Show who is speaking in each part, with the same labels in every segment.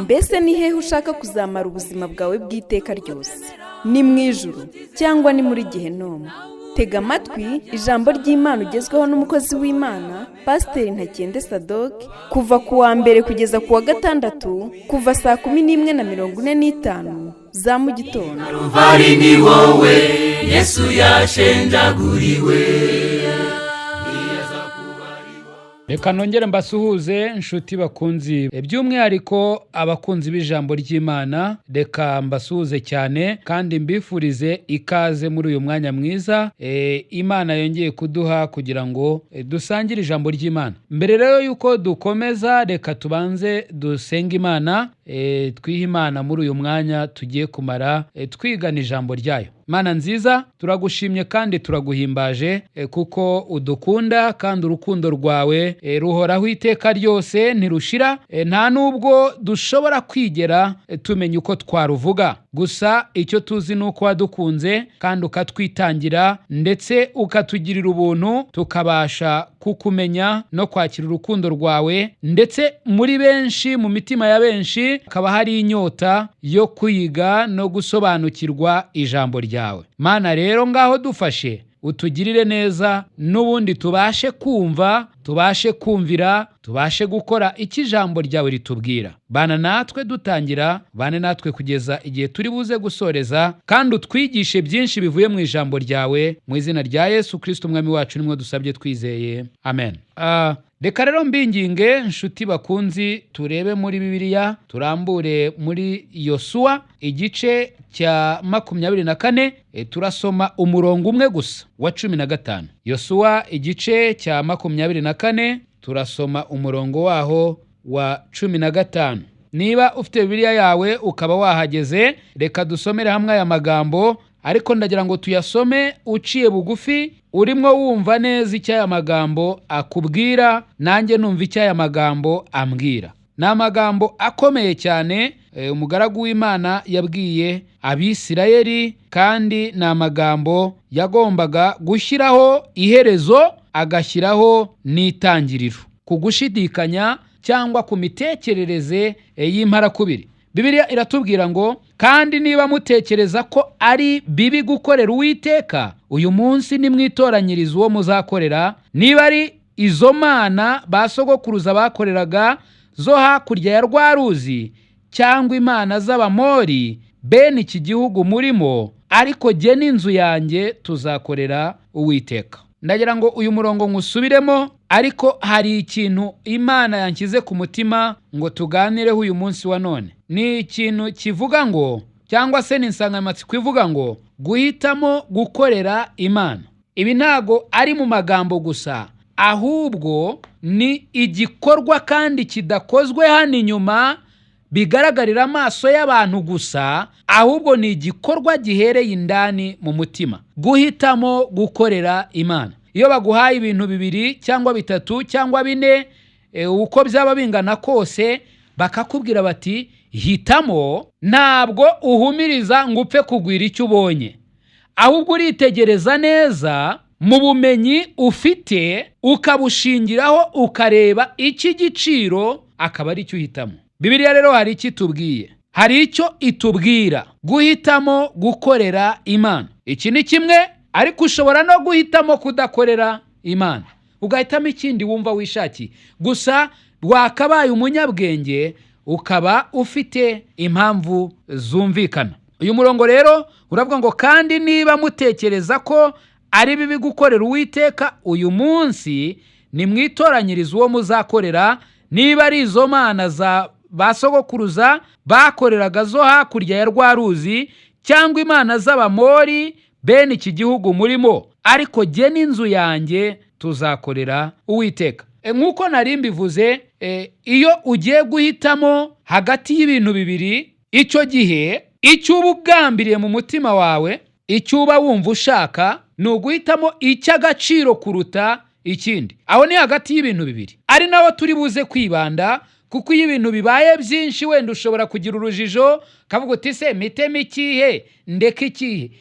Speaker 1: Mbese ni hehe ushaka kuzamara ubuzima bwawe bw'iteka ryose? Ni mu ijuru cyangwa ni muri Gehinomu? Tega amatwi ijambo ry'Imana ugezweho n'umukozi w'Imana, Pasiteri Ntakende Sadoke, kuva ku wa mbere kugeza ku wa gatandatu, kuva saa 11:45 za mu gitondo.
Speaker 2: Ruvari ni wowe Yesu yashenjaguriwe.
Speaker 3: Reka nongere mbasuhuze, inshuti bakunzi, by'umwihariko abakunzi b'ijambo ry'Imana. Reka mbasuhuze cyane kandi mbifurize ikaze muri uyu mwanya mwiza Imana yongeye kuduha kugira ngo dusangire ijambo ry'Imana. Mbere rero y'uko dukomeza, reka tubanze dusenge Imana, twihe Imana muri uyu mwanya tugiye kumara twigana ijambo ryayo. Mana nziza, turagushimye kandi turaguhimbaje, kuko udukunda kandi urukundo rwawe ruhoraho iteka ryose, ntirushira. Nta nubwo dushobora kwigera tumenya uko twaruvuga. Gusa icyo tuzi ni uko wadukunze kandi ukatwitangira, ndetse ukatugirira ubuntu tukabasha kukumenya no kwakira urukundo rwawe. Ndetse muri benshi, mu mitima ya benshi, hakaba hari inyota yo kwiga no gusobanukirwa ijambo ryawe. Mana rero, ngaho dufashe, utugirire neza, n'ubundi tubashe kumva, tubashe kumvira, tubashe gukora icyo ijambo ryawe ritubwira. Bana natwe dutangira, bane natwe kugeza igihe turi buze gusoreza, kandi utwigishe byinshi bivuye mu ijambo ryawe. Mu izina rya Yesu Kirisito Umwami wacu nimwo dusabye twizeye, amen. Reka rero mbinginge, nshuti bakunzi, turebe muri Bibiliya, turambure muri Yosuwa igice cya 24, turasoma umurongo umwe gusa wa 15. Yosuwa igice cya 24, turasoma umurongo waho wa 15. Niba ufite Bibiliya yawe ukaba wahageze, reka dusomere hamwe aya magambo, ariko ndagira ngo tuyasome uciye bugufi, urimo wumva neza icyo aya magambo akubwira, nanjye numva icyo aya magambo ambwira. Ni amagambo akomeye cyane umugaragu w'Imana yabwiye Abisirayeli, kandi ni amagambo yagombaga gushyiraho iherezo, agashyiraho n'itangiriro ku gushidikanya cyangwa ku mitekerereze y'imparakubiri. Bibiliya iratubwira ngo: "Kandi niba mutekereza ko ari bibi gukorera Uwiteka, uyu munsi nimwitoranyirize uwo muzakorera, niba ari izo mana ba sogokuruza bakoreraga zo hakurya ya rwa ruzi, cyangwa imana z'Abamori bene iki gihugu murimo, ariko jye n'inzu yanjye tuzakorera Uwiteka." Ndagira ngo uyu murongo nkusubiremo, ariko hari ikintu Imana yanshyize ku mutima ngo tuganireho uyu munsi wa none. Ni ikintu kivuga ngo, cyangwa se ni insanganyamatsiko ivuga ngo: guhitamo gukorera Imana. Ibi ntago ari mu magambo gusa, ahubwo ni igikorwa kandi kidakozwe hano inyuma bigaragarira amaso y'abantu gusa, ahubwo ni igikorwa gihereye indani mu mutima. Guhitamo gukorera Imana. Iyo baguhaye ibintu bibiri cyangwa bitatu cyangwa bine, uko byaba bingana kose, bakakubwira bati: "Hitamo", ntabwo uhumiriza ngo upfe kugwira icyo ubonye, ahubwo uritegereza neza mu bumenyi ufite, ukabushingiraho, ukareba icy'igiciro, akaba ari cyo uhitamo. Bibiliya rero hari icyo itubwiye, hari icyo itubwira: guhitamo gukorera Imana. Iki ni kimwe, ariko ushobora no guhitamo kudakorera Imana, ugahitamo ikindi wumva wishakiye. Gusa wakabaye umunyabwenge, ukaba ufite impamvu zumvikana. Uyu murongo rero uravuga ngo: "Kandi niba mutekereza ko ari bibi gukorera Uwiteka, uyu munsi nimwitoranyirize uwo muzakorera, niba ari izo mana za ba sogokuruza bakoreraga zo hakurya ya rwa ruzi, cyangwa imana z'Abamori bene iki gihugu murimo, ariko jye n'inzu yanjye tuzakorera Uwiteka." Nk'uko nari mbivuze, iyo ugiye guhitamo hagati y'ibintu bibiri, icyo gihe icyo uba ugambiriye mu mutima wawe, icyo uba wumva ushaka, ni uguhitamo icy'agaciro kuruta ikindi. Aho ni hagati y'ibintu bibiri, ari naho turi buze kwibanda, kuko iyo ibintu bibaye byinshi wenda ushobora kugira urujijo, kavuga uti: "Se mpitemo ikihe, ndeke ikihe?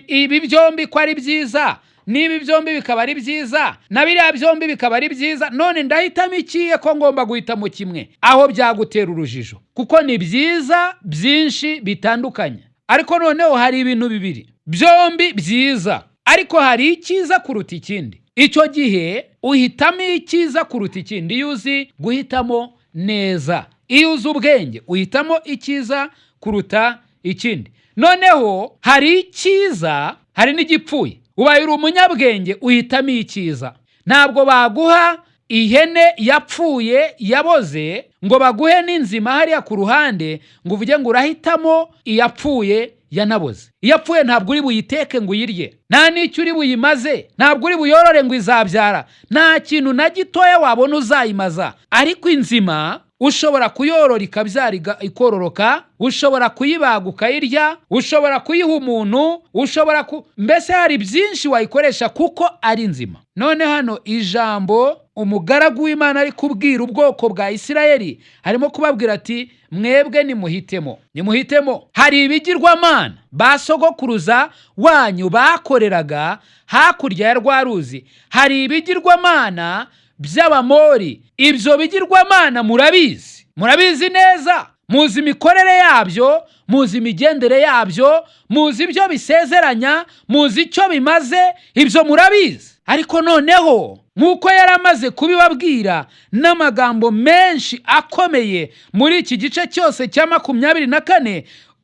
Speaker 3: Ibi byombi ko ari byiza?" Niba byombi bikaba ari byiza, na biriya byombi bikaba ari byiza, none ndahitamo ikihe ko ngomba guhitamo kimwe? Aho byagutera urujijo, kuko ni byiza byinshi bitandukanye. Ariko noneho hari ibintu bibiri byombi byiza, ariko hari icyiza kuruta ikindi. Icyo gihe uhitamo icyiza kuruta ikindi. Iyo uzi guhitamo neza, iyo uzi ubwenge, uhitamo icyiza kuruta ikindi. Noneho hari icyiza, hari n'igipfuye. Ubaye uri umunyabwenge, uhitamo icyiza. Ntabwo baguha ihene yapfuye yaboze ngo baguhe n'inzima hariya ku ruhande ngo uvuge ngo urahitamo iyapfuye yanaboze. Iyapfuye ntabwo uri buyiteke ngo uyirye, nta n'icyo uri buyimaze, ntabwo uri buyorore ngo izabyara, nta kintu na gitoya wabona uzayimaza. Ariko inzima ushobora kuyorora ikabyara, ikororoka, ushobora kuyibaga ukayirya, ushobora kuyiha umuntu, ushobora ku mbese hari byinshi wayikoresha kuko ari nzima. None hano ijambo umugaragu w'Imana ari kubwira ubwoko bwa Isirayeli, harimo kubabwira ati: "Mwebwe nimuhitemo, nimuhitemo. Hari ibigirwamana ba sogokuruza wanyu bakoreraga hakurya ya rwa ruzi, hari ibigirwamana by'Abamori. Ibyo bigirwamana murabizi, murabizi neza, muzi imikorere yabyo, muzi imigendere yabyo, muzi ibyo bisezeranya, muzi icyo bimaze, ibyo murabizi." Ariko noneho nk'uko yari amaze kubibabwira n'amagambo menshi akomeye muri iki gice cyose cya 24,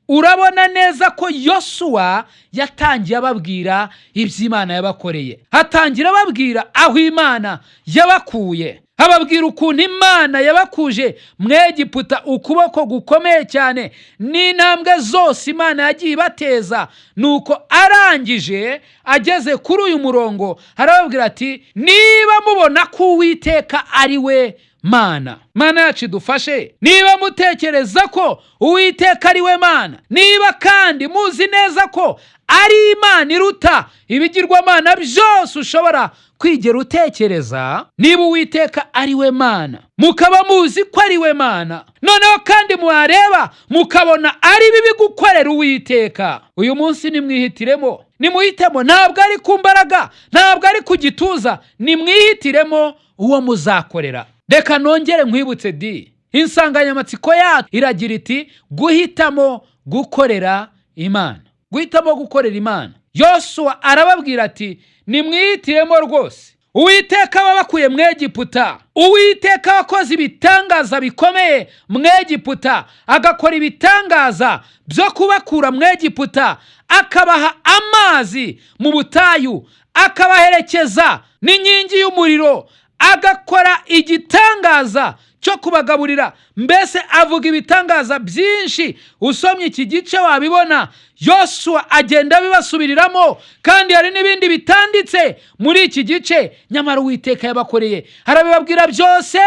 Speaker 3: urabona neza ko Yosuwa yatangiye ababwira iby'Imana yabakoreye, atangira ababwira aho Imana yabakuye, ababwira ukuntu Imana yabakuje mu Egiputa ukuboko gukomeye cyane n'intambwe zose Imana yagiye ibateza. Nuko arangije ageze kuri uyu murongo, arababwira ati: "Niba mubona ko Uwiteka ari we Mana." Mana yacu idufashe. "Niba mutekereza ko Uwiteka ari we Mana, niba kandi muzi neza ko ari Imana iruta ibigirwamana byose ushobora kwigera utekereza, niba Uwiteka ari we Mana, mukaba muzi ko ari we Mana, noneho kandi mwareba mukabona ari bibi gukorera Uwiteka, uyu munsi nimwihitiremo, nimuhitemo. Ntabwo ari ku mbaraga, ntabwo ari ku gituza, nimwihitiremo uwo muzakorera." Reka nongere nkwibutse di, insanganyamatsiko yacu iragira iti: "Guhitamo gukorera Imana." Guhitamo gukorera Imana. Yosuwa arababwira ati: "Nimwihitiremo rwose. Uwiteka wabakuye mu Egiputa, Uwiteka wakoze ibitangaza bikomeye mu Egiputa, agakora ibitangaza byo kubakura mu Egiputa, akabaha amazi mu butayu, akabaherekeza n'inkingi y'umuriro, agakora igitangaza cyo kubagaburira." Mbese avuga ibitangaza byinshi, usomye iki gice wabibona. Yosuwa agenda abibasubiriramo, kandi hari n'ibindi bitanditse muri iki gice nyamara Uwiteka yabakoreye. Arabibabwira byose,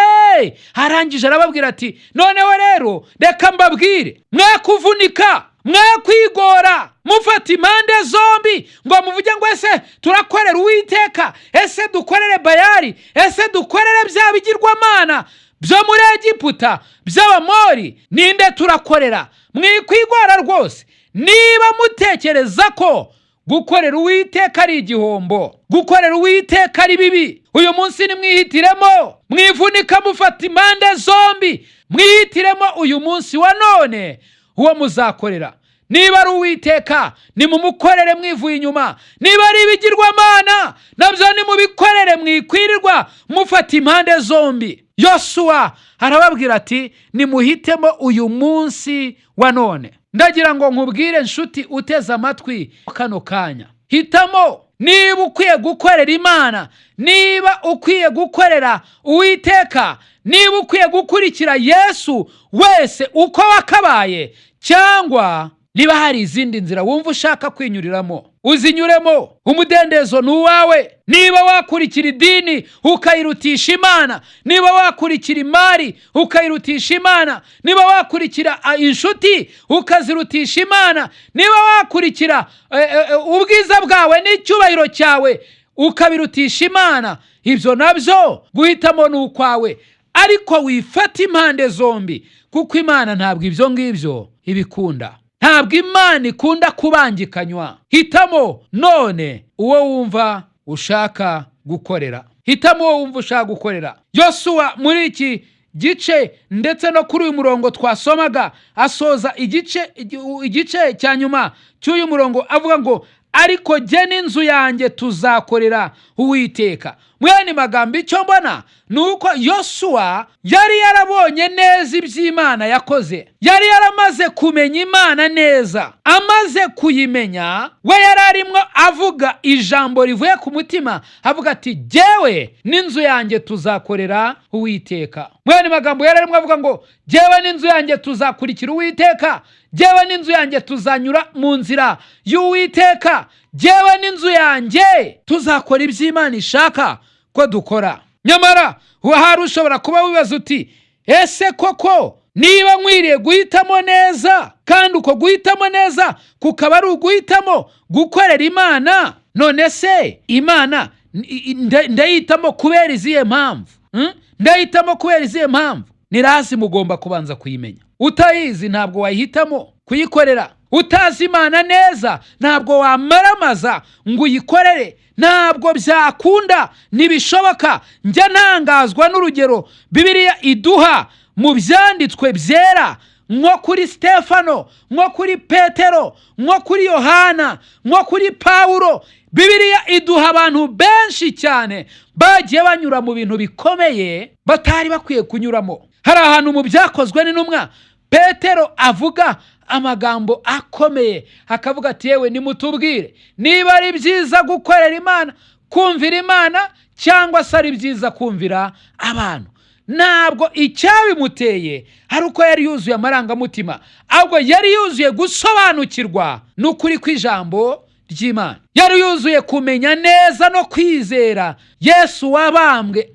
Speaker 3: arangije arababwira ati: "Noneho rero reka mbabwire, mwe kuvunika, mwe kwigora mufata impande zombi ngo muvuge ngo ese turakorera Uwiteka, ese dukorere Bayari, ese dukorere bya bigirwamana byo muri Egiputa by'Abamori, ninde turakorera?" Mwikwigora rwose. Niba mutekereza ko gukorera Uwiteka ari igihombo, gukorera Uwiteka ari bibi, uyu munsi nimwihitiremo. Mwivunika mufata impande zombi, mwihitiremo uyu munsi wa none uwo muzakorera. Niba ari Uwiteka, nimumukorere mwivuye inyuma. Niba ari ibigirwamana, nabyo nimubikorere, mwikwirirwa mufata impande zombi. Yosuwa arababwira ati: "Nimuhitemo uyu munsi wa none." Ndagira ngo nkubwire nshuti uteze amatwi kano kanya, hitamo niba ukwiye gukorera Imana, niba ukwiye gukorera Uwiteka, niba ukwiye gukurikira Yesu wese uko wakabaye, cyangwa niba hari izindi nzira wumva ushaka kwinyuriramo, uzinyuremo, umudendezo ni uwawe. Niba wakurikira idini ukayirutisha Imana, niba wakurikira imari ukayirutisha Imana, niba wakurikira inshuti ukazirutisha Imana, niba wakurikira ubwiza bwawe n'icyubahiro cyawe ukabirutisha Imana, ibyo nabyo guhitamo ni ukwawe. Ariko wifata impande zombi, kuko Imana ntabwo ibyo ngibyo ibikunda. Ntabwo Imana ikunda kubangikanywa. Hitamo none uwo wumva ushaka gukorera. Hitamo uwo wumva ushaka gukorera. Yosuwa muri iki gice ndetse no kuri uyu murongo twasomaga, asoza igice cya nyuma cy'uyu murongo avuga ngo: "Ariko jye n'inzu yanjye tuzakorera Uwiteka." Mwene magambo, icyo mbona ni uko Yosuwa yari yarabonye neza iby'Imana yakoze, yari yaramaze kumenya Imana neza. Amaze kuyimenya, we yari arimo avuga ijambo rivuye ku mutima, avuga ati: "Jyewe n'inzu yanjye tuzakorera Uwiteka." Mwene magambo, yari arimo avuga ngo: "Jyewe n'inzu yanjye tuzakurikira Uwiteka, jyewe n'inzu yanjye tuzanyura mu nzira y'Uwiteka, jyewe n'inzu yanjye tuzakora iby'Imana ishaka ko dukora." Nyamara hari ushobora kuba wibaza uti: "Ese koko niba nkwiriye guhitamo neza, kandi uko guhitamo neza kukaba ari uguhitamo gukorera Imana, none se Imana ndayihitamo kubera izihe mpamvu? Ndayihitamo kubera izihe mpamvu?" Ni razi mugomba kubanza kuyimenya. Utayizi ntabwo wayihitamo kuyikorera. Utazi Imana neza ntabwo wamaramaza ngo uyikorere, ntabwo byakunda, ntibishoboka. Njya ntangazwa n'urugero Bibiliya iduha mu byanditswe byera, nko kuri Stefano, nko kuri Petero, nko kuri Yohana, nko kuri Pawulo. Bibiliya iduha abantu benshi cyane bagiye banyura mu bintu bikomeye batari bakwiye kunyuramo. Hari ahantu mu Byakozwe n'Intumwa Petero avuga amagambo akomeye, akavuga ati: "Yewe, nimutubwire niba ari byiza gukorera Imana, kumvira Imana, cyangwa se ari byiza kumvira abantu." Ntabwo icyabimuteye ari uko yari yuzuye amarangamutima, ahubwo yari yuzuye gusobanukirwa n'ukuri kw'ijambo ry'Imana, yari yuzuye kumenya neza no kwizera Yesu wabambwe,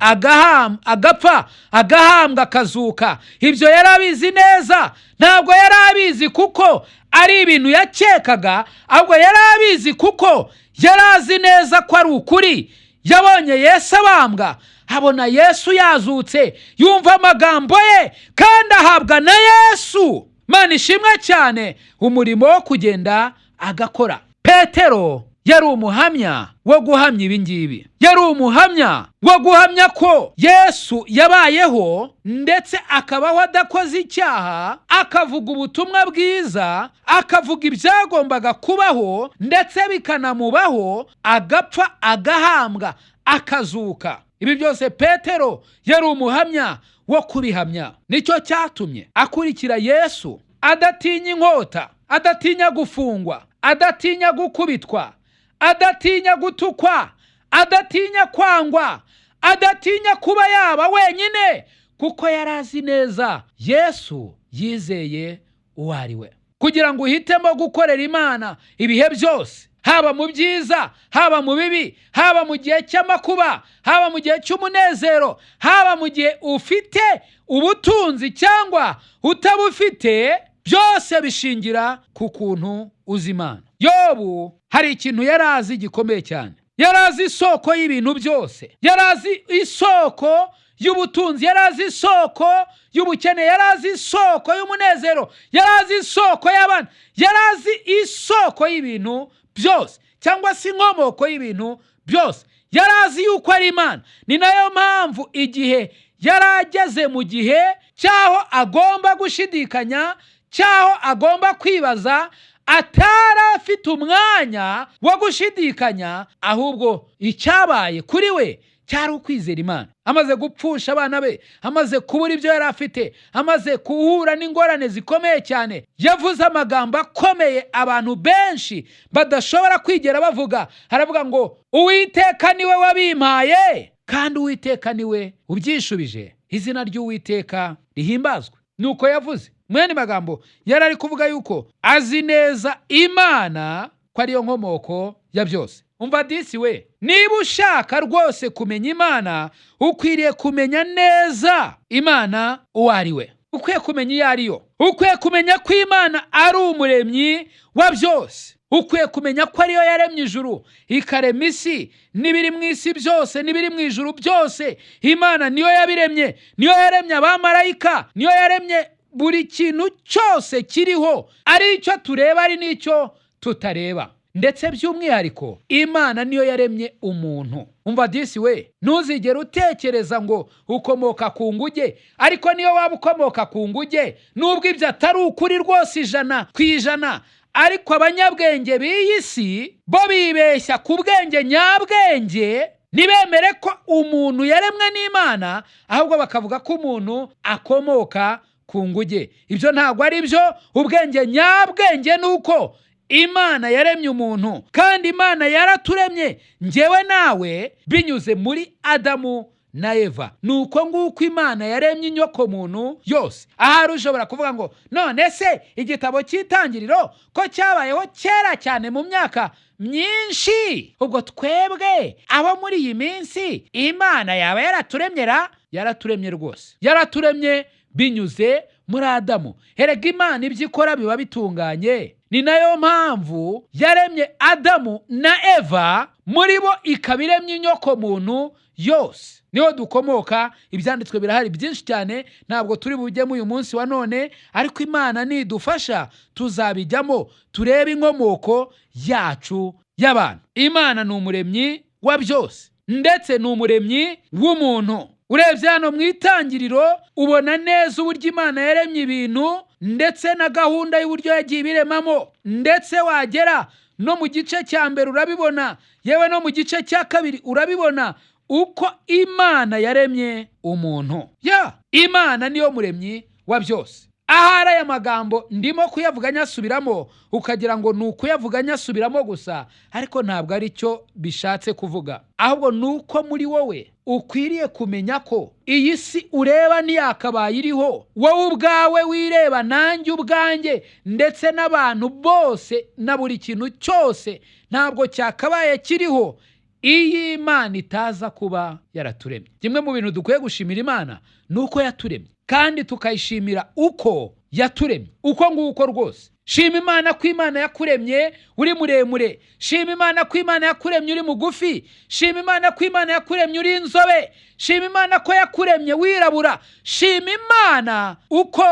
Speaker 3: agapfa, agahambwa, akazuka. Ibyo yari abizi neza. Ntabwo yari abizi kuko ari ibintu yakekaga, ahubwo yari abizi kuko yari azi neza ko ari ukuri. Yabonye Yesu abambwa, abona Yesu yazutse, yumva amagambo ye, kandi ahabwa na Yesu, Mana ishimwe cyane, umurimo wo kugenda agakora. Petero yari umuhamya wo guhamya ibi ngibi, yari umuhamya wo guhamya ko Yesu yabayeho ndetse akabaho adakoze icyaha, akavuga ubutumwa bwiza, akavuga ibyagombaga kubaho ndetse bikanamubaho, agapfa, agahambwa, akazuka. Ibi byose Petero yari umuhamya wo kubihamya. Nicyo cyatumye akurikira Yesu adatinya inkota, adatinya gufungwa, adatinya gukubitwa, adatinya gutukwa, adatinya kwangwa, adatinya kuba yaba wenyine, kuko yari azi neza Yesu yizeye uwo ari we. Kugira ngo uhitemo gukorera Imana ibihe byose, haba mu byiza, haba mu bibi, haba mu gihe cy'amakuba, haba mu gihe cy'umunezero, haba mu gihe ufite ubutunzi cyangwa utabufite, byose bishingira ku kuntu uzi Imana. Yobu hari ikintu yari azi gikomeye cyane. Yari azi isoko y'ibintu byose, yari azi isoko y'ubutunzi, yari azi isoko y'ubukene, yari azi isoko y'umunezero, yari azi isoko y'abana, yari azi isoko y'ibintu byose cyangwa se inkomoko y'ibintu byose. Yari azi yuko ari Imana. Ni nayo mpamvu igihe yari ageze mu gihe cy'aho agomba gushidikanya, cy'aho agomba kwibaza, atari afite umwanya wo gushidikanya, ahubwo icyabaye kuri we cyari ukwizera Imana. Amaze gupfusha abana be, amaze kubura ibyo yari afite, amaze guhura n'ingorane zikomeye cyane, yavuze amagambo akomeye abantu benshi badashobora kwigera bavuga. Haravuga ngo: "Uwiteka niwe wabimpaye, kandi Uwiteka niwe ubyishubije, izina ry'Uwiteka rihimbazwe." Nuko yavuze. Mwene magambo, yari ari kuvuga yuko azi neza Imana ko ariyo nkomoko ya byose. Umva disi we, niba ushaka rwose kumenya Imana, ukwiriye kumenya neza Imana uwo ari we, ukwiye kumenya iyo ari yo, ukwiye kumenya ko Imana ari umuremyi wa byose, ukwiye kumenya ko ariyo yaremye ijuru, ikarema isi n'ibiri mu isi byose n'ibiri mu ijuru byose. Imana niyo yabiremye, niyo yaremye abamarayika, niyo yaremye buri kintu cyose kiriho, ari icyo tureba, ari n'icyo tutareba. Ndetse by'umwihariko Imana niyo yaremye umuntu. Umva disi we, ntuzigere utekereza ngo ukomoka ku nguge, ariko niyo waba ukomoka ku nguge, nubwo ibyo atari ukuri rwose 100%, ariko abanyabwenge b'iyi si bo bibeshya ku bwenge nyabwenge, ntibemere ko umuntu yaremwe n'Imana, ahubwo bakavuga ko umuntu akomoka ku nguge. Ibyo ntabwo ari byo. Ubwenge nyabwenge ni uko Imana yaremye umuntu, kandi Imana yaraturemye ngewe nawe binyuze muri Adamu na Eva. Ni uko nguko Imana yaremye inyoko muntu yose. Ahari ushobora kuvuga ngo none se igitabo cy'Itangiriro ko cyabayeho kera cyane mu myaka myinshi, ubwo twebwe abo muri iyi minsi Imana yaba yaraturemye ra? Yaraturemye rwose, yaraturemye binyuze muri Adamu. Erega Imana ibyo ikora biba bitunganye. Ni nayo mpamvu yaremye Adamu na Eva, muri bo ikaba iremye inyoko muntu yose. Niho dukomoka. Ibyanditswe birahari byinshi cyane, ntabwo turi bujyemo uyu munsi wa none, ariko Imana nidufasha tuzabijyamo, turebe inkomoko yacu y'abantu. Imana ni umuremyi wa byose, ndetse ni umuremyi w'umuntu. Urebye hano mu Itangiriro ubona neza uburyo Imana yaremye ibintu, ndetse na gahunda y'uburyo yagiye ibiremamo. Ndetse wagera no mu gice cya mbere urabibona, yewe no mu gice cya kabiri urabibona uko Imana yaremye umuntu. Ya Imana niyo muremyi wa byose. Ahari aya magambo ndimo kuyavuga nyasubiramo, ukagira ngo ni ukuyavuga nyasubiramo gusa, ariko ntabwo ari cyo bishatse kuvuga. Ahubwo ni uko muri wowe ukwiriye kumenya ko iyi si ureba ntiyakabaye iriho. Wowe ubwawe wireba, nanjye ubwanjye, ndetse n'abantu bose na buri kintu cyose, ntabwo cyakabaye kiriho iyo Imana itaza kuba yaraturemye. Kimwe mu bintu dukwiye gushimira Imana ni uko yaturemye, kandi tukayishimira uko yaturemye, uko nguko rwose. Shima Imana ko Imana yakuremye uri muremure. Shima Imana ko Imana yakuremye uri mugufi. Shima Imana ko Imana yakuremye uri inzobe. Shima Imana ko yakuremye wirabura. Shima Imana uko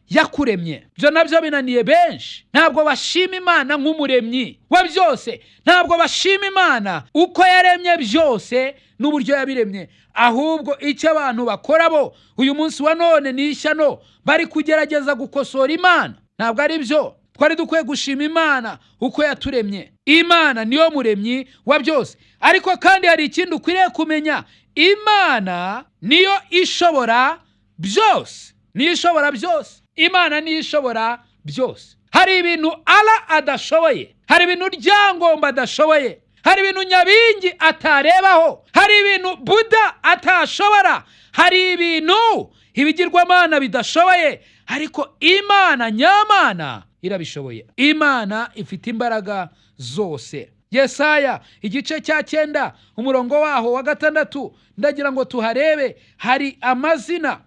Speaker 3: yakuremye. Ibyo nabyo binaniye benshi. Ntabwo bashima Imana nk'umuremyi wa byose, ntabwo bashima Imana uko yaremye byose n'uburyo yabiremye. Ahubwo icyo abantu bakora bo uyu munsi wa none ni ishyano, bari kugerageza gukosora Imana. Ntabwo ari byo. Twari dukwiye gushima Imana uko yaturemye. Imana niyo muremyi wa byose. Ariko kandi hari ikindi ukwiriye kumenya: Imana niyo ishobora byose, niyo ishobora byose. Imana niyo ishobora byose. Hari ibintu Ara adashoboye, hari ibintu Ryangombe adashoboye, hari ibintu Nyabingi atarebaho, hari ibintu Buda atashobora, hari ibintu ibigirwamana bidashoboye, ariko Imana nyamana irabishoboye. Imana ifite imbaraga zose. Yesaya igice cya 9, umurongo waho wa 6, ndagira ngo tuharebe, hari amazina.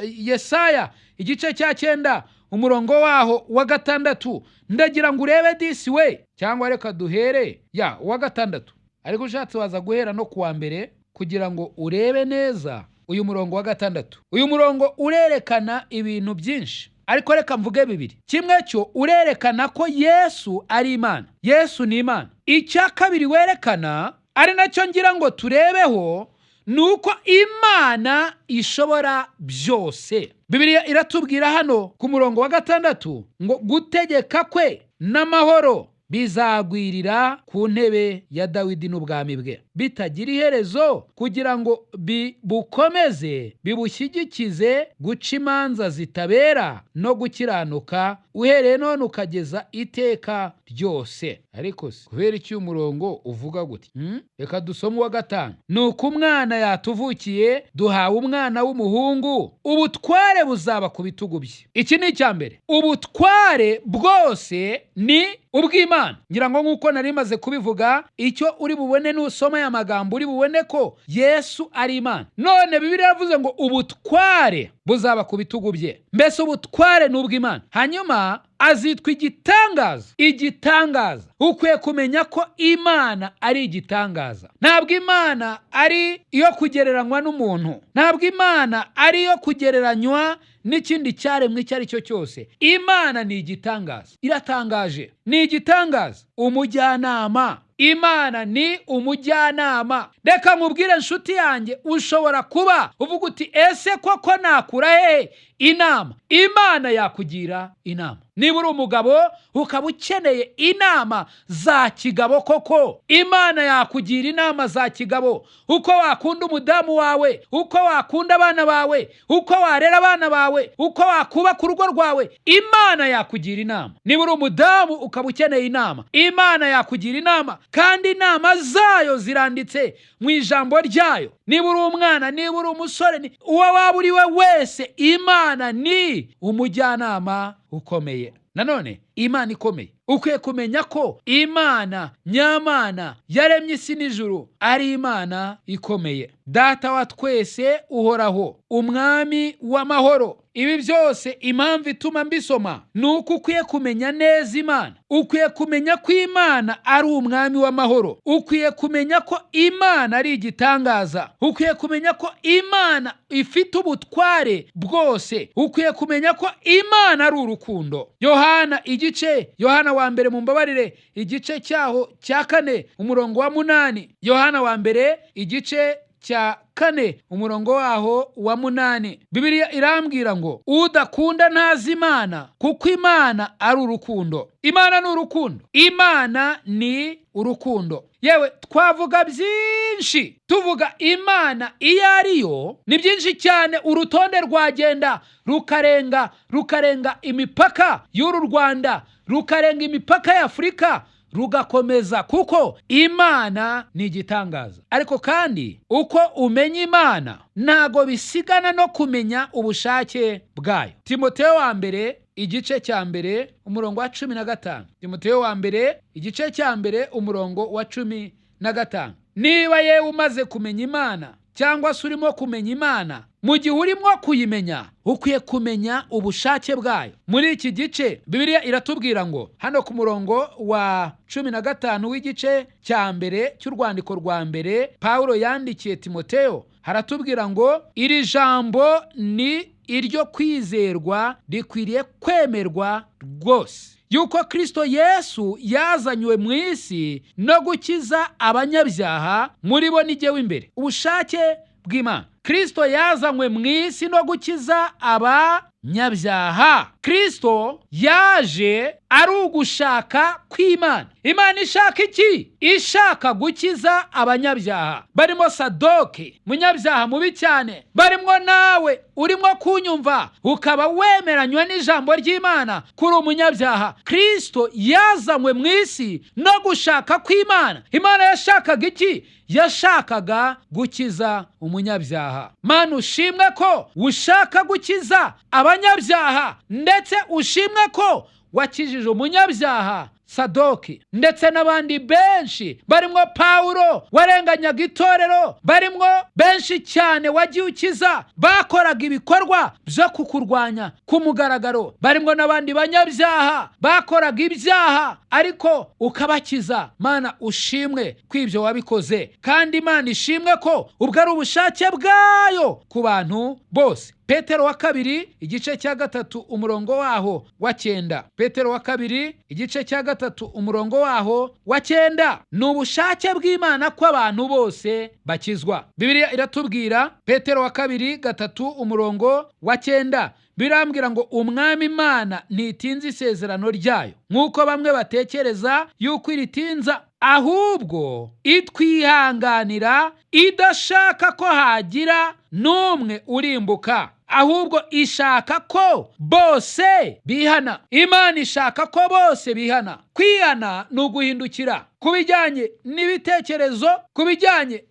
Speaker 3: Yesaya igice cya 9, umurongo waho wa 6, ndagira ngo urebe disi we. Cyangwa reka duhere ya uwa 6, ariko ushatse waza guhera no kuwa mbere kugira ngo urebe neza uyu murongo wa 6. Uyu murongo urerekana ibintu byinshi, ariko reka mvuge bibiri. Kimwe cyo urerekana ko Yesu ari Imana, Yesu ni Imana. Icya kabiri werekana, ari nacyo ngira ngo turebeho, ni uko Imana ishobora byose. Bibiliya iratubwira hano ku murongo wa 6 ngo gutegeka kwe n'amahoro bizagwirira ku ntebe ya Dawidi n'ubwami bwe bitagira iherezo, kugira ngo bibukomeze bibushyigikize guca imanza zitabera no gukiranuka, uhereye none ukageza iteka ryose. Ariko se kubera iki uyu murongo uvuga gutya? Reka dusome uwa 5. Ni uko umwana yatuvukiye, duhawe umwana w'umuhungu, ubutware buzaba ku bitugu bye. Iki ni icya mbere. Ubutware bwose ni ubw'Imana. Ngira ngo nk'uko nari maze kubivuga, icyo uri bubone nusoma aya magambo, uri bubone ko Yesu ari Imana. None Bibiliya yavuze ngo ubutware buzaba ku bitugu bye. Mbese ubutware ni ubw'Imana. Hanyuma Hanyuma azitwa igitangaza. Igitangaza, ukwiye kumenya ko Imana ari igitangaza. Ntabwo Imana ari iyo kugereranywa n'umuntu, ntabwo Imana ari iyo kugereranywa n'ikindi cyaremwe icyo ari cyo cyose. Imana ni igitangaza, iratangaje, ni igitangaza. Umujyanama, Imana ni umujyanama. Reka nkubwire, nshuti yanjye, ushobora kuba uvuga uti: "Ese koko nakura hehe inama?" Imana yakugira inama. Niba uri umugabo ukaba ukeneye inama za kigabo, koko Imana yakugira inama za kigabo, uko wakunda umudamu wawe, uko wakunda abana bawe, uko warera abana bawe, uko wakubaka urugo rwawe. Imana yakugira inama. Niba uri umudamu ukaba ukeneye inama, Imana yakugira inama, kandi inama zayo ziranditse mu ijambo ryayo. Niba uri umwana, niba uri umusore, uwo waba uri we wese, Imana ni umujyanama ukomeye. Nanone Imana ikomeye, ukwiye kumenya ko Imana nyamana yaremye isi n'ijuru ari Imana ikomeye, Data wa twese uhoraho, Umwami w'amahoro. Ibi byose, impamvu ituma mbisoma ni uko ukwiye kumenya neza Imana. Ukwiye kumenya ko Imana ari Umwami w'amahoro. Ukwiye kumenya ko Imana ari igitangaza. Ukwiye kumenya ko Imana ifite ubutware bwose. Ukwiye kumenya ko Imana ari urukundo. Yohana igice, Yohana wa mbere, mumbabarire, igice cyaho cya 4, umurongo wa 8. Yohana wa mbere, igice cya 4, umurongo waho wa 8, Bibiliya irambwira ngo: "Udakunda ntazi Imana, kuko Imana ari urukundo." Imana ni urukundo, Imana ni urukundo. Yewe, twavuga byinshi tuvuga Imana iyo ari yo, ni byinshi cyane, urutonde rwagenda rukarenga, rukarenga imipaka y'uru Rwanda, rukarenga imipaka y'Afurika, rugakomeza, kuko Imana ni igitangaza. Ariko kandi uko umenya Imana ntago bisigana no kumenya ubushake bwayo. Timoteyo wa mbere, igice cya 1, umurongo wa 15. Timoteyo wa mbere, igice cya 1, umurongo wa 15: Niba yewe umaze kumenya Imana, cyangwa se urimo kumenya Imana, mu gihe urimo kuyimenya ukwiye kumenya ubushake bwayo. Muri iki gice Bibiliya iratubwira ngo, hano ku murongo wa 15 w'igice cya 1 cy'urwandiko rwa mbere Pawulo yandikiye Timoteyo, haratubwira ngo: "Iri jambo ni iryo kwizerwa, rikwiriye kwemerwa rwose, yuko Kristo Yesu yazanywe mu isi no gukiza abanyabyaha, muri bo ni jyewe imbere." Ubushake bw'Imana: Kristo yazanywe mu isi no gukiza abanyabyaha. Kristo yaje ari ugushaka kw'Imana. Imana ishaka iki? Ishaka gukiza abanyabyaha, barimo Sadoki, munyabyaha mubi cyane, barimo nawe urimo kunyumva ukaba wemeranywa n'ijambo ry'Imana kuri umunyabyaha. Kristo yazanywe mu isi no gushaka kw'Imana. Imana yashakaga iki? Yashakaga gukiza umunyabyaha. Mana, ushimwe ko ushaka gukiza abanyabyaha, ndetse ushimwe ko wakijije umunyabyaha Sadoki, ndetse n'abandi benshi barimo Pawulo warenganyaga itorero, barimo benshi cyane wagiye ukiza bakoraga ibikorwa byo kukurwanya ku mugaragaro, barimo n'abandi banyabyaha bakoraga ibyaha ariko ukabakiza. Mana, ushimwe ko ibyo wabikoze, kandi Imana ishimwe ko ubwo ari ubushake bwayo ku bantu bose. Petero wa kabiri, igice cya 3, umurongo waho wa 9. Petero wa kabiri, igice cya 3, umurongo waho wa 9: Ni ubushake bw'Imana ko abantu bose bakizwa. Bibiliya iratubwira, Petero wa kabiri 3, umurongo wa 9, birambwira ngo: "Umwami Imana ntitinze isezerano ryayo nk'uko bamwe batekereza yuko iritinza, ahubwo itwihanganira, idashaka ko hagira n'umwe urimbuka, ahubwo ishaka ko bose bihana." Imana ishaka ko bose bihana. Kwihana ni uguhindukira ku bijyanye n'ibitekerezo, ku bijyanye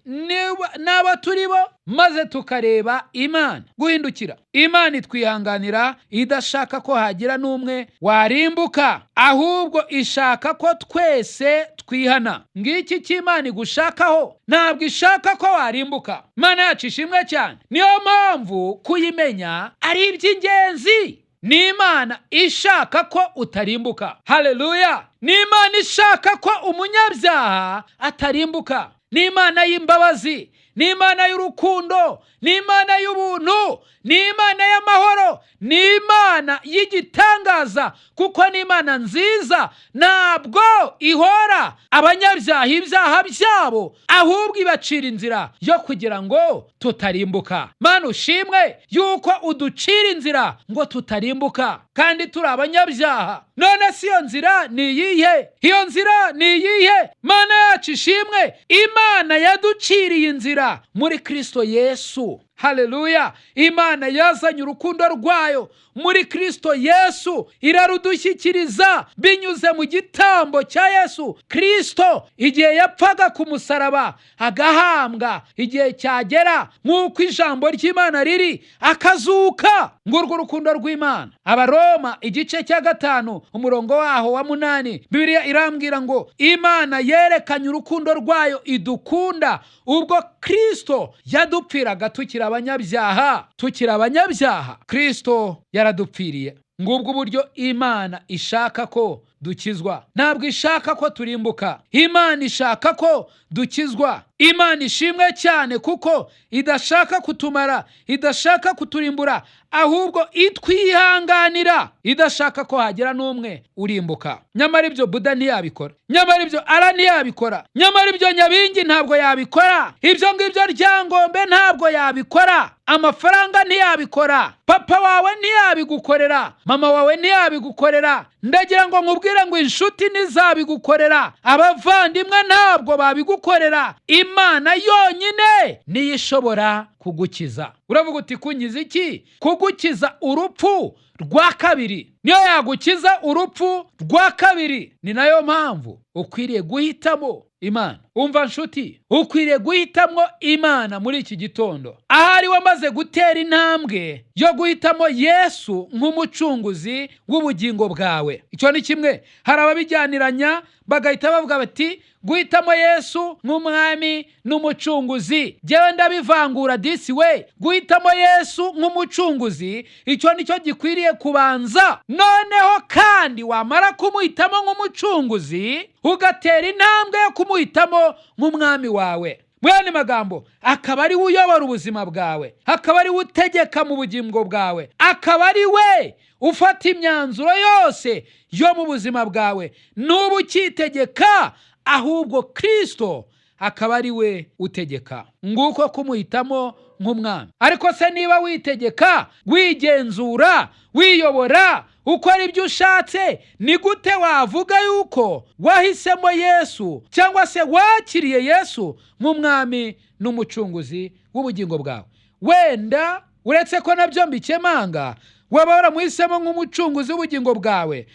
Speaker 3: n'abo turi bo, maze tukareba Imana. Guhindukira: Imana itwihanganira idashaka ko hagira n'umwe warimbuka, ahubwo ishaka ko twese twihana. Ngiki cy'Imana igushakaho, ntabwo ishaka ko warimbuka. Imana yacu ishimwe cyane. Niyo mpamvu kuyimenya ari iby'ingenzi. Ni Imana ishaka ko utarimbuka. Haleluya! Ni Imana ishaka ko umunyabyaha atarimbuka. Ni Imana y'imbabazi, ni Imana y'urukundo, ni Imana y'ubuntu, ni Imana y'amahoro, ni Imana y'igitangaza, kuko ni Imana nziza. Ntabwo ihora abanyabyaha ibyaha byabo, ahubwo ibacira inzira yo kugira ngo tutarimbuka. Mana ushimwe yuko uducira inzira ngo tutarimbuka kandi turi abanyabyaha. None si iyo nzira ni iyihe? Iyo nzira ni iyihe? Mana yacu ishimwe, Imana yaduciriye inzira muri Kristo Yesu. Haleluya! Imana yazanye urukundo rwayo muri Kristo Yesu, irarudushyikiriza binyuze mu gitambo cya Yesu Kristo igihe yapfaga ku musaraba, agahambwa, igihe cyagera nk'uko ijambo ry'Imana riri, akazuka. Ngurwo urukundo rw'Imana. Abaroma igice cya 5 umurongo waho wa 8, Bibiliya irambwira ngo Imana yerekanye urukundo rwayo idukunda ubwo Kristo yadupfiraga tukiri abanyabyaha. Tukiri abanyabyaha, Kristo yaradupfiriye. Ngubwo uburyo Imana ishaka ko dukizwa. Ntabwo ishaka ko turimbuka, Imana ishaka ko dukizwa. Imana ishimwe cyane kuko idashaka kutumara, idashaka kuturimbura, ahubwo itwihanganira, idashaka ko hagira n'umwe urimbuka. Nyamara ibyo Buda ntiyabikora, nyamara ibyo Ara ntiyabikora, nyamara ibyo Nyabingi ntabwo yabikora, ibyo ngibyo Ryangombe ntabwo yabikora, amafaranga ntiyabikora, papa wawe ntiyabigukorera, mama wawe ntiyabigukorera. Ndagira ngo nkubwire ngo inshuti ntizabigukorera, abavandimwe ntabwo babigukorera, Imana yonyine niyo ishobora kugukiza. Uravuga uti kunkiza iki? Kugukiza urupfu rwa kabiri. Niyo yagukiza urupfu rwa kabiri. Ni nayo mpamvu ukwiriye guhitamo Imana. Umva nshuti, ukwiriye guhitamo Imana muri iki gitondo. Ahari wamaze gutera intambwe yo guhitamo Yesu nk'umucunguzi w'ubugingo bwawe. Icyo ni kimwe. Hari ababijyaniranya bagahita bavuga bati guhitamo Yesu nk'umwami n'umucunguzi. Jyewe ndabivangura disi we. Guhitamo Yesu nk'umucunguzi, icyo ni cyo gikwiriye kubanza. Noneho kandi wamara kumuhitamo nk'umucunguzi, ugatera intambwe yo kumuhitamo nk'umwami wawe. Mu yandi magambo, akaba ari we uyobora ubuzima bwawe, akaba ari we utegeka mu bugingo bwawe, akaba ari we ufata imyanzuro yose yo mu buzima bwawe. N'ubu ukitegeka, ahubwo Kristo akaba ari we utegeka. Nguko kumuhitamo nk'umwami. Ariko se niba witegeka, wigenzura, wiyobora, ukora ibyo ushatse, ni gute wavuga yuko wahisemo Yesu cyangwa se wakiriye Yesu nk'umwami n'umucunguzi w'ubugingo bwawe? Wenda uretse ko nabyo mbikemanga, waba waramuhisemo nk'umucunguzi w'ubugingo bwawe,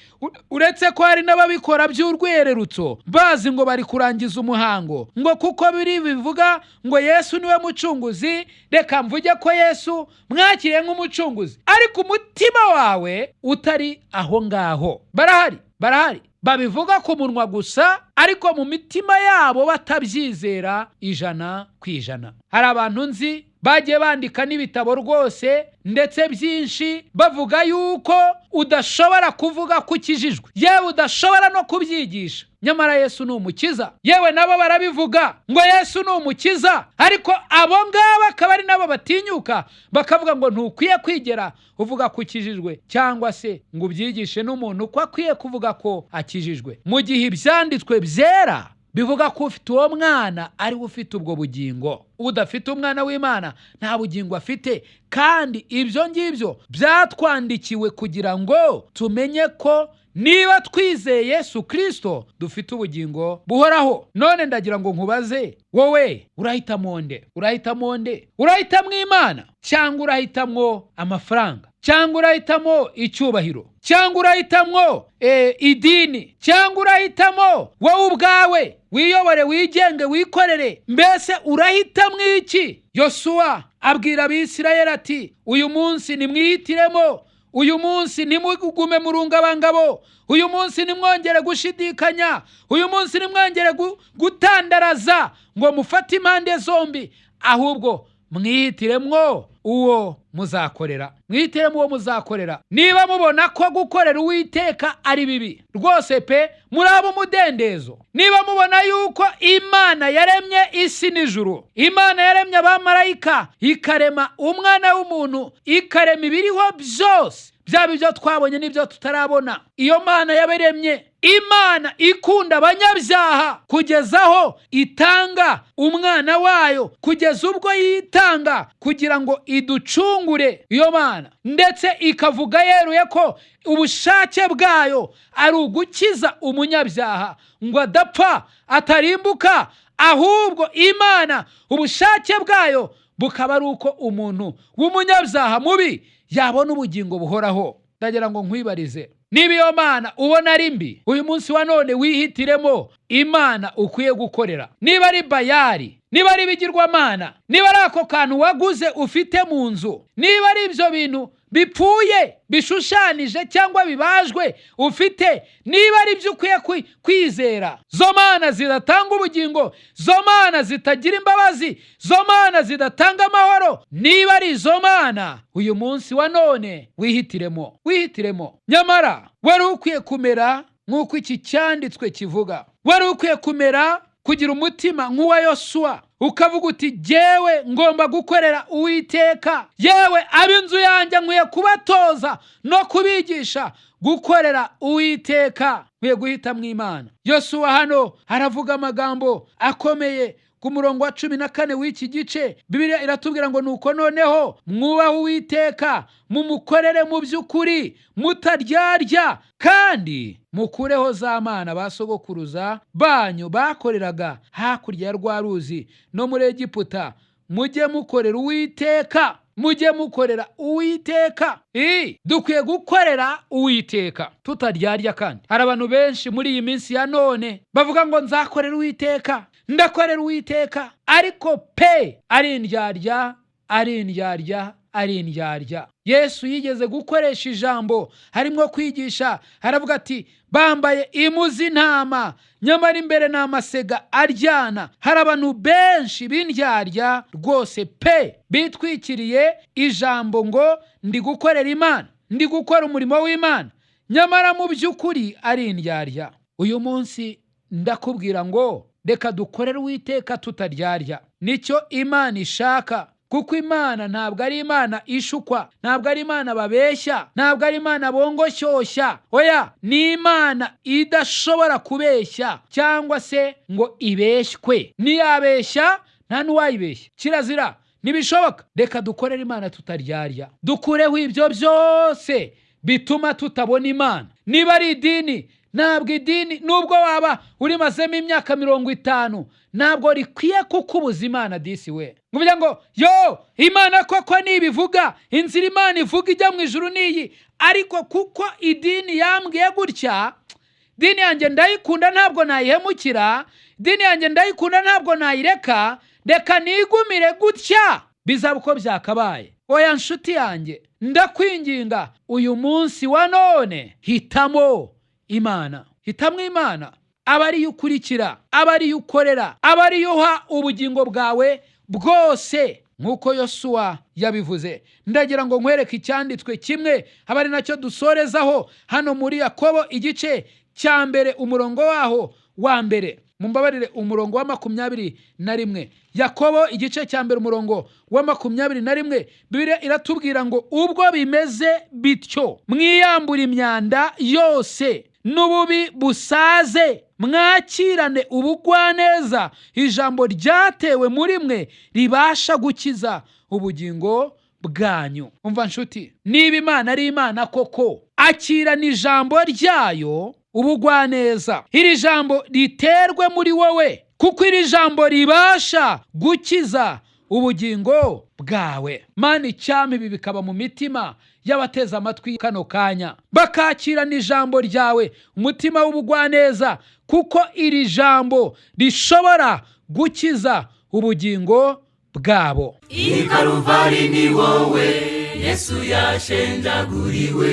Speaker 3: uretse ko hari n'ababikora by'urwererutso, bazi ngo bari kurangiza umuhango, ngo kuko biri bivuga ngo Yesu niwe mucunguzi, reka mvuge ko Yesu mwakiriye nk'umucunguzi, ariko umutima wawe utari aho ngaho. Barahari, barahari babivuga ku munwa gusa, ariko mu mitima yabo batabyizera 100%. Hari abantu nzi bagiye bandika n'ibitabo rwose ndetse byinshi, bavuga yuko udashobora kuvuga ko ukijijwe, yewe udashobora no kubyigisha, nyamara Yesu ni umukiza. Yewe nabo barabivuga ngo Yesu ni umukiza, ariko abo ngabo akaba ari nabo batinyuka bakavuga ngo ntukwiye kwigera uvuga ko ukijijwe, cyangwa se ngo ubyigishe n'umuntu ko akwiye kuvuga ko akijijwe, mu gihe ibyanditswe byera bivuga ko ufite uwo mwana ari we ufite ubwo bugingo. Udafite umwana w'Imana nta bugingo afite. Kandi ibyo ngibyo byatwandikiwe kugira ngo tumenye ko niba twizeye Yesu Kristo dufite ubugingo buhoraho. None ndagira ngo nkubaze, wowe urahitamo nde? Urahitamo nde? Urahitamo Imana cyangwa urahitamo amafaranga, cyangwa urahitamo icyubahiro, cyangwa urahitamo idini, cyangwa urahitamo wowe ubwawe wiyobore, wigenge, wikorere? Mbese urahitamo iki? Yosuwa abwira Abisirayeli ati uyu munsi nimwihitiremo, uyu munsi ntimugume mu rungabangabo, uyu munsi ntimwongere gushidikanya, uyu munsi ntimwongere gutandaraza ngo mufate impande zombi, ahubwo mwihitiremwo uwo muzakorera, mwihitiremo uwo muzakorera. Niba mubona ko gukorera Uwiteka ari bibi rwose pe, muraba umudendezo. Niba mubona yuko Imana yaremye isi n'ijuru, Imana yaremye abamarayika, ikarema umwana w'umuntu, ikarema ibiriho byose, byaba ibyo twabonye n'ibyo tutarabona, iyo Mana yabiremye, Imana ikunda abanyabyaha kugeza aho itanga umwana wayo, kugeza ubwo yitanga kugira ngo iducungure, iyo Mana ndetse ikavuga yeruye ko ubushake bwayo ari ugukiza umunyabyaha ngo adapfa, atarimbuka, ahubwo Imana ubushake bwayo bukaba ari uko umuntu w'umunyabyaha mubi yabona ubugingo buhoraho. Ndagira ngo nkwibarize, niba iyo Mana ubona ari mbi, uyu munsi wa none wihitiremo Imana ukwiye gukorera. Niba ari Bayari, niba ari ibigirwamana, niba ari ako kantu waguze ufite mu nzu, niba ari ibyo bintu bipfuye bishushanije cyangwa bibajwe ufite, niba ari ibyo ukwiye kwizera, zo mana zidatanga ubugingo, zo mana zitagira imbabazi, zo mana zidatanga amahoro, niba ari izo mana, uyu munsi wa none wihitiremo, wihitiremo. Nyamara wari ukwiye kumera nk'uko iki cyanditswe kivuga, wari ukwiye kumera, kugira umutima nk'uwa Yosuwa, ukavuga uti: "Jyewe ngomba gukorera Uwiteka, yewe ab'inzu yanjye nkwiye kubatoza no kubigisha gukorera Uwiteka, nkwiye guhitamo Imana." Yosuwa hano aravuga amagambo akomeye ku murongo wa 14 w'iki gice. Bibiliya iratubwira ngo: "Nuko noneho mwubahe Uwiteka, mumukorere mu by'ukuri mutaryarya, kandi mukureho za mana ba sogokuruza banyu bakoreraga hakurya ya rwa ruzi no muri Egiputa, mujye mukorera Uwiteka." Mujye mukorera Uwiteka. Dukwiye gukorera Uwiteka tutaryarya. Kandi hari abantu benshi muri iyi minsi ya none bavuga ngo: "Nzakorera Uwiteka, ndakorera Uwiteka," ariko pe ari indyarya, ari indyarya, ari indyarya. Yesu yigeze gukoresha ijambo harimo kwigisha, aravuga ati: "Bambaye impu z'intama, nyamara imbere ni amasega aryana." Hari abantu benshi b'indyarya rwose pe, bitwikiriye ijambo ngo ndi gukorera Imana, ndi gukora umurimo w'Imana, nyamara mu by'ukuri ari indyarya. Uyu munsi ndakubwira ngo reka dukorere Uwiteka tutaryarya, nicyo Imana ishaka, kuko Imana ntabwo ari Imana ishukwa, ntabwo ari Imana babeshya, ntabwo ari Imana bongoshyushya. Oya, ni Imana idashobora kubeshya cyangwa se ngo ibeshywe. Ntiyabeshya, nta n'uwayibeshya, kirazira, ntibishoboka. Reka dukorere Imana tutaryarya, dukureho ibyo byose bituma tutabona Imana. Niba ari idini, ntabwo idini, nubwo waba urimazemo imyaka 50, ntabwo rikwiye kukubuza Imana. Disi we, ngo ngo yo Imana koko nibivuga, inzira Imana ivuga ijya mu ijuru niyi, ariko kuko idini yambwiye gutya, dini yanjye ndayikunda, ntabwo nayihemukira, dini yanjye ndayikunda, ntabwo nayireka, reka nigumire gutya, bizaba uko byakabaye. Oya nshuti yanjye, ndakwinginga uyu munsi wa none hitamo Imana, hitamo Imana, aba ariyo ukurikira, aba ariyo ukorera, aba ariyo uha ubugingo bwawe bwose, nk'uko Yosuwa yabivuze. Ndagira ngo nkwereke icyanditswe kimwe, aba ari nacyo dusorezaho hano muri Yakobo igice cya 1, umurongo waho wa 1, mumbabarire, umurongo wa 21. Yakobo igice cya 1, umurongo wa 21, Bibiliya iratubwira ngo: "Ubwo bimeze bityo, mwiyambura imyanda yose n'ububi busaze, mwakirane ubugwaneza ijambo ryatewe muri mwe ribasha gukiza ubugingo bwanyu." Umva nshuti, niba Imana ari Imana koko, akirana ijambo ryayo ubugwaneza, iri jambo riterwe muri wowe, kuko iri jambo ribasha gukiza ubugingo bwawe. Mana, icyama ibi bikaba mu mitima y'abateze amatwi kano kanya, bakakirana ijambo ryawe umutima w'ubugwaneza, kuko iri jambo rishobora gukiza ubugingo bwabo.
Speaker 2: I Karuvari ni wowe Yesu yashenjaguriwe.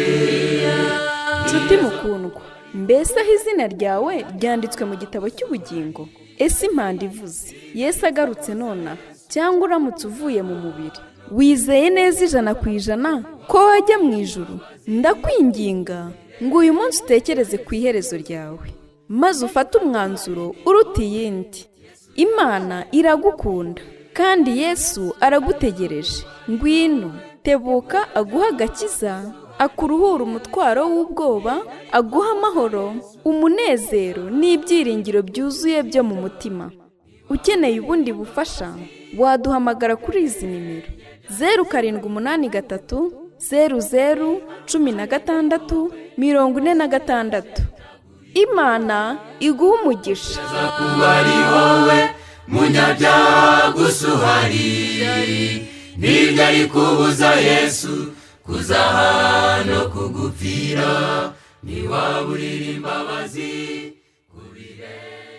Speaker 1: Nshuti mukundwa, mbese aho izina ryawe ryanditswe mu gitabo cy'ubugingo? Ese impanda ivuze, Yesu agarutse nonaha, cyangwa uramutse uvuye mu mubiri, Wizeye neza 100% ko wajya mu ijuru? Ndakwinginga ngo uyu munsi utekereze ku iherezo ryawe, maze ufate umwanzuro uruta iyindi. Imana iragukunda kandi Yesu aragutegereje. Ngwino, tebuka aguhe agakiza, akuruhure umutwaro w'ubwoba, aguhe amahoro, umunezero n'ibyiringiro byuzuye byo mu mutima. Ukeneye ubundi bufasha, waduhamagara kuri izi nimero: 0783 00 16 46. Imana iguhe umugisha.
Speaker 2: Kuba ari wowe munyabyaha gusa uhari, nibyo ari kubuza Yesu kuzaha no kugupfira, ntiwaburira imbabazi ku birenge.